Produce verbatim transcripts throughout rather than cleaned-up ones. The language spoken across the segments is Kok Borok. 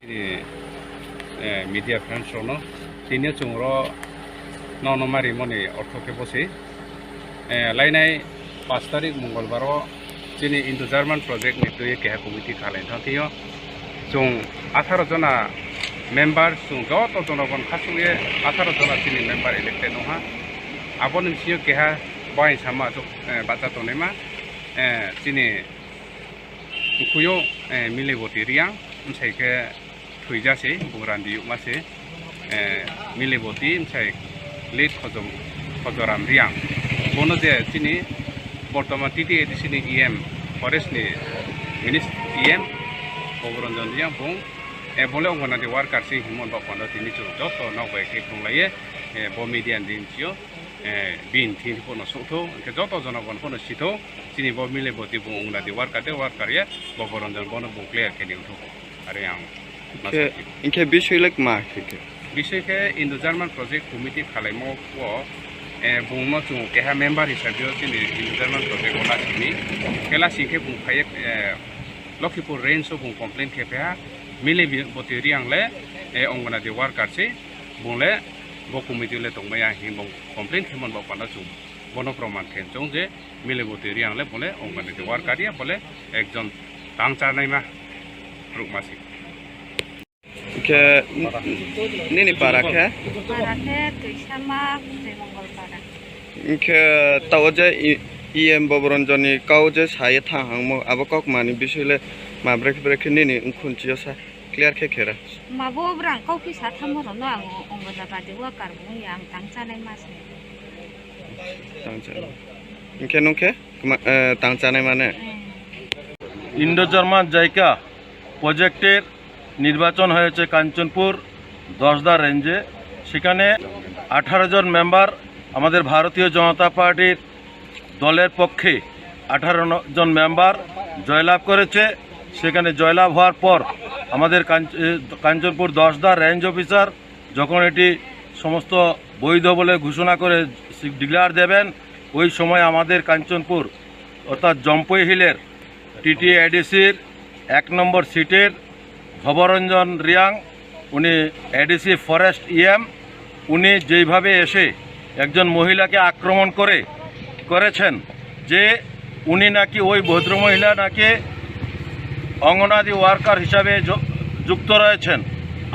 Chini, eh, media friends rokno tini chwng ro nono marimoni ortho khe bosi, eh, lainai pash tarik Mongolbar o chini Indo German project ni twi keha committee khalai thang thio. Chwng atharo jona member, chwng joto jonogon khasukye atharo jona chini member elected wngha. Aboni bisingo keha bai sama aswk, eh, bacha tongnaima, eh, chini Ukuyo, eh, Miliboti Riang, bwsai khe thwijase, bung randi yukma se, eh, Miliboti, bwsai Late Khojom-, Khojoram Riang. Bono je chini bortoman T T A D C ni E M, forest ni minis-, E M, Boboranjan Riang, bung, eh, bole Anganwadi worker se himon ba pano tini chwng joto nok bai khe thunglaiye, eh, bo media ni din sio, eh, bin thini pono songtho, hwnkhe joto jonogon pono sitho. Chini bo Miliboti bung Anganwadi worker de worker ye, Boboranjan bono bung clear khe ni wngthogo. Are ang ma Khe, sakhi. Hinkhe bisoi le ma khe khe? Bisoi khe Indo German Project Committee khalaimo o, eh, bung no chwng keha member hisabe o chini Indo German Project o lasini. Khe lasing khe bung phaiye, eh, Lokhipur range o bung complain khe phaha, Miliboti Riang le, eh, Anganwadi worker se, bung le bo committee le tongmaya hinwi bung complain khe man bo panda chwng bono proman khe chwng je Miliboti Riang le bole Anganwadi worker ya bole ekjon tang chanaima rukma si. Khe nini para khe? Para khe Twisama Jaimangal para. Khe tao je i-, E M Boboranjan ni kau je saye thang hangmo abo kok mani bisoi le ma brekhe brekhe nini wngkhunchi o sa clear khe khera. Ma bo brang kau kisa thamo rono ang Anganwadi worker bo ya ang tang chanai ma se. Tang chanai. Hinkhe nung khe? Kma-, eh, tang chanai mane? Indo German JICA প্রজেক্টের নির্বাচন হয়েছে কাঞ্চনপুর দশদা রেঞ্জে। সেখানে আঠারো জন মেম্বার আমাদের ভারতীয় জনতা পার্টির দলের পক্ষে আঠারো ন-, জন মেম্বার জয়লাভ করেছে। সেখানে জয়লাভ হওয়ার পর আমাদের কাঞ্চ-, এ, কাঞ্চনপুর দশদা রেঞ্জ অফিসার যখন এটি সমস্ত বৈধ বলে ঘোষণা করে ডিক্লেয়ার দেবেন, ওই সময় আমাদের কাঞ্চনপুর অর্থাৎ জম্পই হিলের টিটিএডিসির এক নম্বর সিটের ভবরঞ্জন রিয়াং, উনি এডিসি ফরেস্ট ইএম, উনি যেইভাবে এসে একজন মহিলাকে আক্রমণ করে, করেছেন, যে উনি নাকি, ওই ভদ্রমহিলা নাকি অঙ্গনাদি ওয়ার্কার হিসাবে য-, যুক্ত রয়েছেন।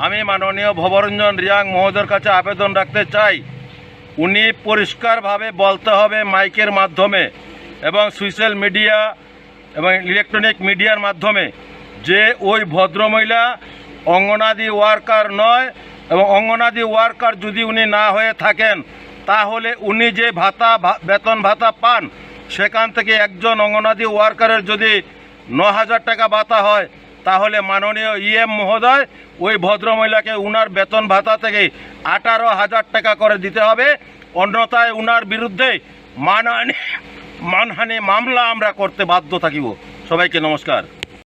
আমি মাননীয় ভবরঞ্জন রিয়াং মহোদয়ের কাছে আবেদন রাখতে চাই, উনি পরিষ্কারভাবে বলতে হবে মাইকের মাধ্যমে এবং সোশ্যাল মিডিয়া এবং ইলেকট্রনিক মিডিয়ার মাধ্যমে যে ওই ভদ্রমহিলা অঙ্গনাদি ওয়ার্কার নয় এবং অঙ্গনাদি ওয়ার্কার যদি উনি না হয়ে থাকেন, তাহলে উনি যে ভাতা, ভা-, বেতন ভাতা পান, সেখান থেকে একজন অঙ্গনাদি ওয়ার্কারের যদি ন হাজার টাকা ভাতা হয়, তাহলে মাননীয় ইএম মহোদয় ওই ভদ্রমহিলাকে উনার বেতন ভাতা থেকে আঠারো হাজার টাকা করে দিতে হবে, অন্যথায় উনার বিরুদ্ধে মানহানি, মানহানি মামলা আমরা করতে বাধ্য থাকিব। সবাইকে নমস্কার।